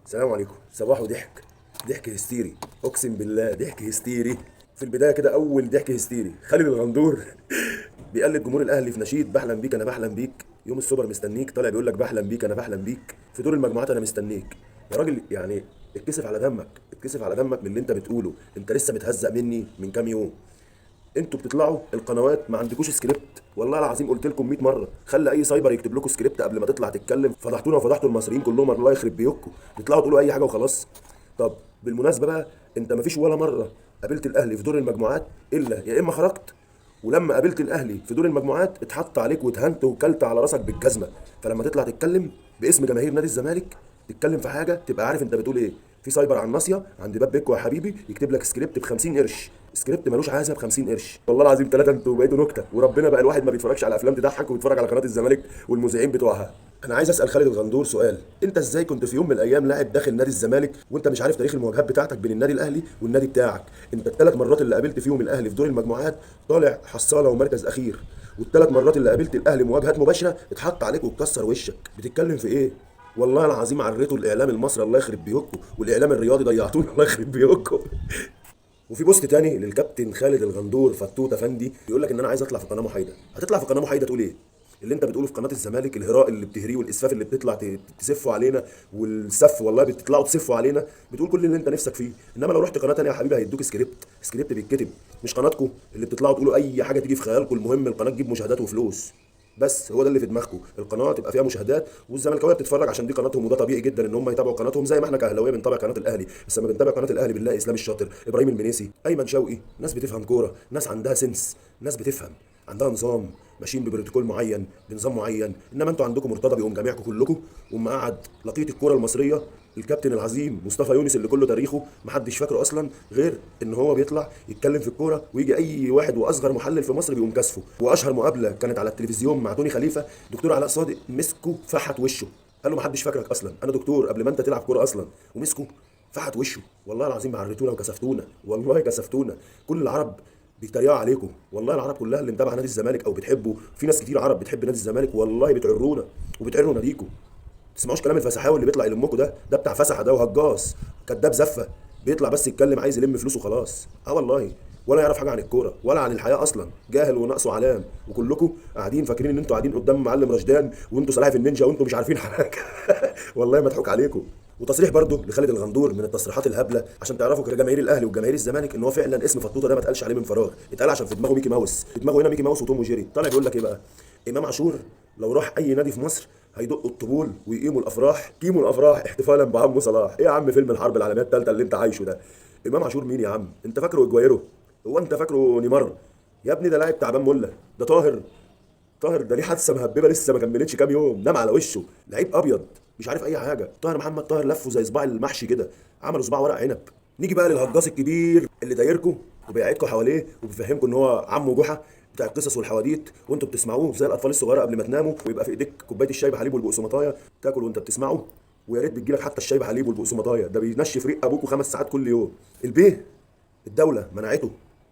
السلام عليكم. صباح وضحك، ضحك هستيري، اقسم بالله ضحك هستيري. في البداية كده اول ضحك هستيري، خالد الغندور بيقلد جمهور الاهلي في نشيد بحلم بيك انا بحلم بيك، يوم السوبر مستنيك، طالع بيقول لك بحلم بيك انا بحلم بيك في دور المجموعات انا مستنيك. يا راجل يعني اتكسف على دمك، اتكسف على دمك من اللي انت بتقوله. انت لسه متهزق مني من كام يوم. انتوا بتطلعوا القنوات ما عندكوش سكريبت، والله العظيم قلت لكم 100 مرة خلي اي سايبر يكتب لكم سكريبت قبل ما تطلع تتكلم. فضحتونا وفضحتوا المصريين كلهم، الله يخرب بيوتكم، تطلعوا تقولوا اي حاجة وخلاص. طب بالمناسبة بقى، انت ما فيش ولا مرة قابلت الاهلي في دور المجموعات الا يا اما خرجت، ولما قابلت الاهلي في دور المجموعات اتحط عليك واتهنت وكلت على راسك بالجزمه. فلما تطلع تتكلم باسم جماهير نادي الزمالك، تتكلم في حاجة تبقى عارف انت بتقول ايه. في سايبر على الناصية عند باب بيكو يا حبيبي يكتب لك سكريبت ب 50 قرش، سكريبت ملوش عازة ب 50 قرش. والله العظيم ثلاثة، انتوا بقيتوا نكتة، وربنا بقى الواحد ما بيتفرجش على افلام تضحك وبيتفرج على قناة الزمالك والمذيعين بتوعها. انا عايز اسال خالد الغندور سؤال، انت ازاي كنت في يوم من الايام لاعب داخل نادي الزمالك وانت مش عارف تاريخ المواجهات بتاعتك بين النادي الاهلي والنادي بتاعك؟ انت الثلاث مرات اللي قابلت فيهم الاهلي في دور المجموعات طالع حصاله ومركز اخير، والثلاث مرات اللي قابلت الاهلي مواجهات مباشرة اتحط عليك واتكسر وشك. بتتكلم في ايه؟ والله العظيم عريتوا الاعلام المصري الله يخرب بيوتكم، والاعلام الرياضي ضيعتونا الله يخرب بيوتكم. وفي بوست تاني للكابتن خالد الغندور فتوت افندي بيقول لك ان انا عايز اطلع في قناة محايدة. هتطلع في قناة محايدة تقول ايه؟ اللي انت بتقوله في قناة الزمالك، الهراء اللي بتهريه والاسفاف اللي بتطلع تسفوا علينا، والسف والله بتطلعوا تسفوا علينا، بتقول كل اللي انت نفسك فيه. انما لو رحت قناة تانية يا حبيبي هيدوك سكريبت، سكريبت بيتكتب، مش قناتكم اللي بتطلعوا تقولوا اي حاجة تيجي في خيالكم، المهم القناة تجيب مشاهدات وفلوس بس، هو ده اللي في دماغكم. القناة تبقى فيها مشاهدات والزملكاويه بتتفرج عشان دي قناتهم، وده طبيعي جدا ان هم يتابعوا قناتهم زي ما احنا كاهلاويه بنتابع قناة الاهلي. بس لما بنتابع قناة الاهلي بنلاقي اسلام الشاطر، ابراهيم المنيسي، ايمن شوقي، ناس بتفهم كورة، ناس عندها sense، ناس بتفهم، عندها نظام، ماشيين ببروتوكول معين، بنظام معين. انما انتوا عندكم مرتضى بيقوم جامعكم كلكم ومقعد لقيط الكورة المصرية الكابتن العظيم مصطفى يونس اللي كله تاريخه محدش فاكره اصلا غير ان هو بيطلع يتكلم في الكورة، ويجي اي واحد واصغر محلل في مصر بيقوم كاسفة. واشهر مقابله كانت على التلفزيون مع توني خليفة، دكتور علاء صادق مسكه فحت وشه، قال له محدش فاكرك اصلا، انا دكتور قبل ما انت تلعب كورة اصلا، ومسكه فحت وشه. والله العظيم عريتونا وكسفتونا، والله كسفتونا. كل العرب بيتريقوا عليكم، والله العرب كلها اللي متابعه نادي الزمالك او بتحبه، في ناس كتير عرب بتحب نادي الزمالك، والله بتعرونا وبتعروا ناديكم. تسمعوش كلام الفسحاوي اللي بيطلع يلمكوا ده، ده بتاع فسحة ده وهجاص كداب زفه، بيطلع بس يتكلم عايز يلم فلوسه خلاص. والله ولا يعرف حاجة عن الكورة ولا عن الحياة اصلا، جاهل وناقصه علام. وكلكم قاعدين فاكرين ان انتوا قاعدين قدام معلم رشدان وانتوا سلاحف النينجا وانتوا مش عارفين حاجة. والله مضحوك عليكم. وتصريح برضه لخالد الغندور من التصريحات الهبلة عشان تعرفوا كجماهير الاهلي وجماهير الزمالك ان هو فعلا اسم فطوطه ده ما اتقالش عليه من فراغ، اتقال عشان في دماغه ميكي ماوس، في دماغه هنا ميكي ماوس وتوم وجيري. طالع بيقول لك ايه بقى؟ امام عاشور لو راح اي نادي في مصر هيدقوا الطبول ويقيموا الافراح، قيموا الافراح احتفالا بعمو صلاح. ايه يا عم فيلم الحرب العالمية الثالثة اللي انت عايشه ده؟ امام عاشور مين يا عم؟ انت فاكره اجوايرو؟ هو انت فاكره نيمار؟ يا ابني ده لاعب تعبان ملة، ده طاهر، طاهر ده ليه حادثه مهببه لسه ما كملتش كام يوم، نام على وشه، لعيب ابيض مش عارف اي حاجة. طاهر محمد طاهر لفه زي صباع المحشي كده، عملوا صباع ورق عنب. نيجي بقى للهجاص الكبير اللي دايركم وبيقعدكم حواليه وبيفهمكم ان هو عمه جحا بتاع القصص والحواديت، وانتوا بتسمعوه زي الاطفال الصغيرة قبل ما تناموا، ويبقى في ايديك كوباية الشاي بحليب والبقسماطايه تاكل وانت بتسمعه، ويا ريت بتجيلك حتى الشاي بحليب والبقسماطايه، ده بينشف ريق ابوكوا 5 ساعات كل يوم. البيه الدولة منعته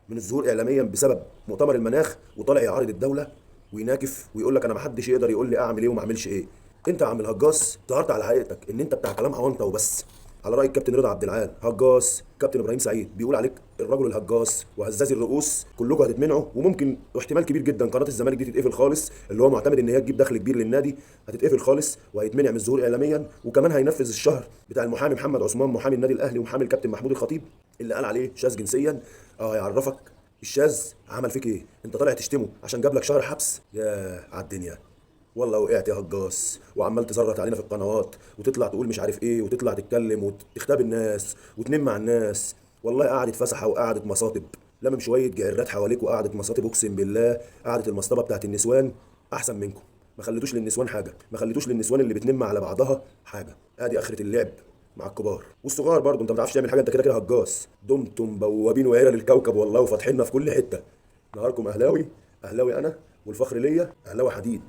من الظهور اعلاميا بسبب مؤتمر المناخ، وطالع يعارض الدولة ويناكف ويقول لك انا ما حدش يقدر يقول لي اعمل ايه وما اعملش ايه. انت يا عم الهجاص ظهرت على حقيقتك ان انت بتاع كلام اونطه وبس. على راي الكابتن رضا عبد العال هجاص، كابتن ابراهيم سعيد بيقول عليك الرجل الهجاص وهزاز الرؤوس، كلكم هتتمنعوا، وممكن واحتمال كبير جدا قناة الزمالك دي تتقفل خالص، اللي هو معتمد ان هي تجيب دخل كبير للنادي، هتتقفل خالص وهيتمنع من الظهور اعلاميا. وكمان هينفذ الشهر بتاع المحامي محمد عثمان محامي النادي الاهلي ومحامي الكابتن محمود الخطيب اللي قال عليه شاذ جنسيا. يعرفك الشاذ عمل فيك ايه، انت طالع تشتمه عشان جاب لك شهر حبس؟ يا على الدنيا والله وقعت يا هجاص، وعمال تزرط علينا في القنوات وتطلع تقول مش عارف ايه، وتطلع تتكلم وتختاب الناس وتنم مع الناس. والله قعدت فسحة وقعدت مصاطب، لمم شوية جعرات حواليك وقعدت مصاطب، اقسم بالله قعدت المصطبه بتاعت النسوان احسن منكم. ما خليتوش للنسوان حاجة، ما خليتوش للنسوان اللي بتنم على بعضها حاجة. ادي اخره اللعب مع الكبار والصغار برضه، انت ما بتعرفش تعمل حاجة، انت كده كده هجاص. دمتم بوابين وعيره للكوكب والله، وفاتحيننا في كل حتة. نهاركم اهلاوي، اهلاوي انا والفخر ليا، اهلاوي حديد.